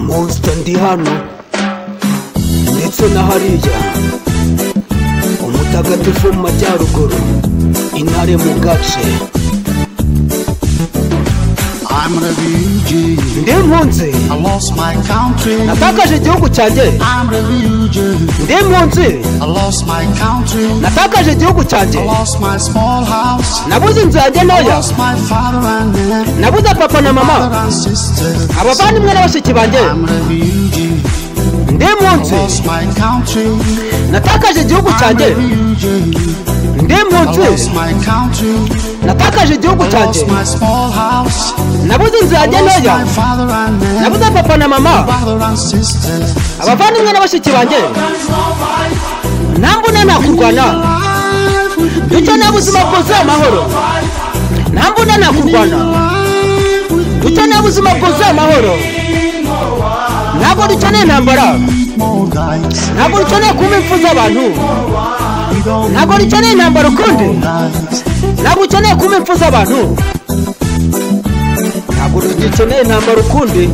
Monster ndi hano ndetse na hariya, umutagatifu mu majyaruguru, intare mu gace. I'm a refugee. Ndi impunzi. I lost my country. Natakaje igihugu cyanjye. I'm refugee. Ndi impunzi. I lost my country. Natakaje igihugu cyanjye. I lost my small house. Nabuze inzu yanjye I ntoya. lost my father and aunt, Nabuze papa na mama, brother and sisters. abavandimwe na bashiki banjye. I'm refugee. Ndi I impunzi. lost my country. Natakaje igihugu I'm cyanjye. refugee. Ndi I impunzi. lost my country. Natakaje igihugu I cyanjye. lost my small house. Nabuze inzu I yanjye lost ntoya. my father and aunt, Nabuze papa na mama, brother and sisters. abavandimwe na bashiki banjye. Nta mbunda, nta kurwana. Dukeneye ubuzima bwuzuye amahoro. Nta mbunda, nta kurwana. Dukeneye ubuzima bwuzuye amahoro. Ntabwo dukeneye intambara. Ntabwo dukeneye kuba impfu z'abantu. Ntabwo dukeneye intambara ukundi. Ntabwo ukeneye kuba impfu z'abantu. Ntabwo dukeneye intambara ukundi.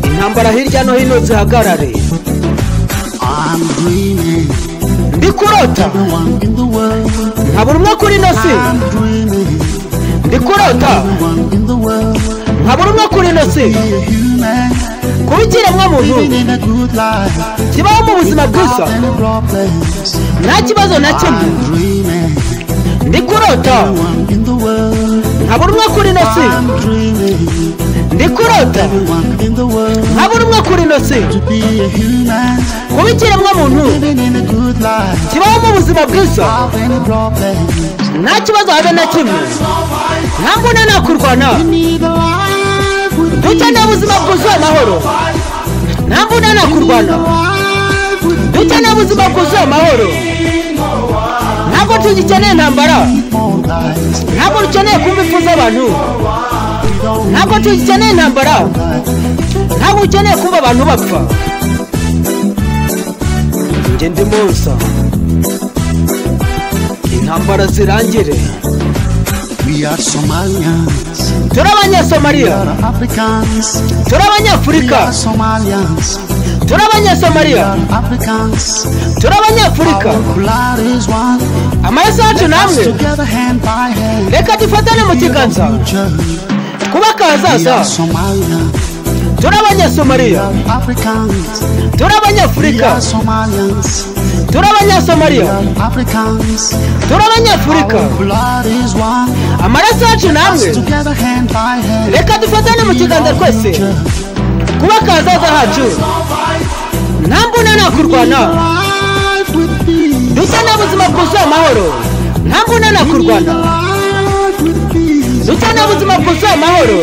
Intambara hirya no hino zihagarare. I'm dreaming. Ndi kurota. Everyone in the world. Nka buri umwe kuri ino si. I'm dreaming. Ndi kurota. Everyone in the world. Nka buri umwe kuri ino si. Be a human. Kuba ikiremwamuntu Living in a good life. kibaho mu buzima bwiza, Without any problems. nta kibazo na kimwe. I'm dreaming. Ndi kurota. Everyone in the world. Nka buri umwe kuri ino si. I'm dreaming. Ndi kurota. Everyone in the world. Nka buri umwe kuri ino si. To be a human. Kuba ikiremwamuntu Living in a good life. kibaho mu buzima bwiza, Without any problems. nta kibazo habe na kimwe. Nta mbunda, nta kurwana. We need a life with Dukeneye ubuzima bwuzuye amahoro. Nta mbunda, nta kurwana. life with Dukeneye ubuzima bwuzuye amahoro. Ntabwo tugikeneye intambara. more lies. Ntabwo dukeneye kumva impfu z'abantu. We don't Ntabwo tugikeneye intambara. Ntabwo ukeneye kumva abantu bapfa. Njye ndi Monster. Intambara zirangire. We are Somalians. Turi We Abanyasomaliya. are Africans. Turi We Abanyafurika. are Somalians. Turi We Abanyasomaliya. are Africans. Turi Abanyafurika. Our blood is one. Amaraso yacu Us namwe. together hand by hand. Reka dufatane mu kiganza Future. kubaka We ahazaza. are Somalians. Turi We Abanyasomaliya. are Africans. Turi We Abanyafurika. are Somalians. Turi We Abanyasomaliya. are Africans. Turi Abanyafurika. Our blood is one. Amaraso yacu Us namwe. together hand by hand. Reka dufatane mu kiganza twese Future. kubaka ahazaza hacu. Nta mbunda, nta kurwana. Life with peace. Dukeneye ubuzima bwuzuye amahoro. Nta mbunda, nta kurwana. Life with peace. Dukeneye ubuzima bwuzuye amahoro.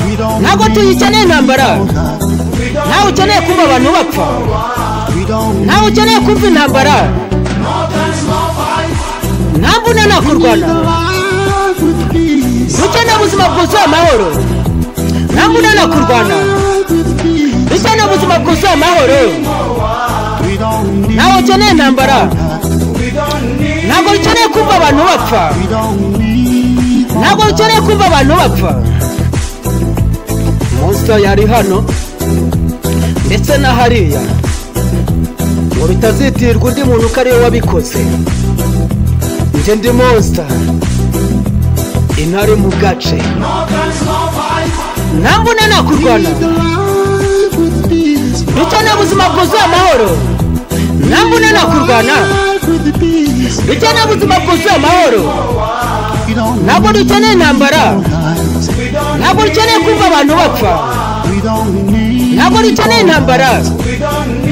We don't Ntabwo tugikeneye intambara. Ntawe ukeneye kumva abantu bapfa. We don't Ntawe ukeneye kumva intambara. Nta mbunda, nta kurwana. life with peace. Dukeneye ubuzima bwuzuye amahoro. Nta mbunda, nta kurwana. Life with peace. Dukeneye ubuzima bwuzuye amahoro. We don't need Ntawe ukeneye intambara. Ntabwo dukeneye kumva abantu bapfa. We don't need Ntabwo dukeneye kumva abantu bapfa. Monster yari hano ndetse na hariya, ngo bitazitirwa undi muntu ko ariwe wabikoze. Njye ndi Monster, intare mu gace. Nta mbunda, nta kurwana. life with peace. Dukeneye ubuzima bwuzuye amahoro. Nta mbunda, nta kurwana. Life with peace. Dukeneye ubuzima bwuzuye amahoro. We don't Ntabwo dukeneye intambara. lies. Ntabwo dukeneye kumva abantu bapfa. We don't need Ntabwo dukeneye intambara.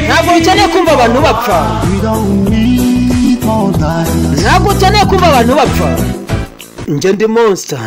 Ntabwo dukeneye kumva abantu bapfa. We don't need more lies. Ntabwo ukeneye kumva abantu bapfa. Njye ndi Monster.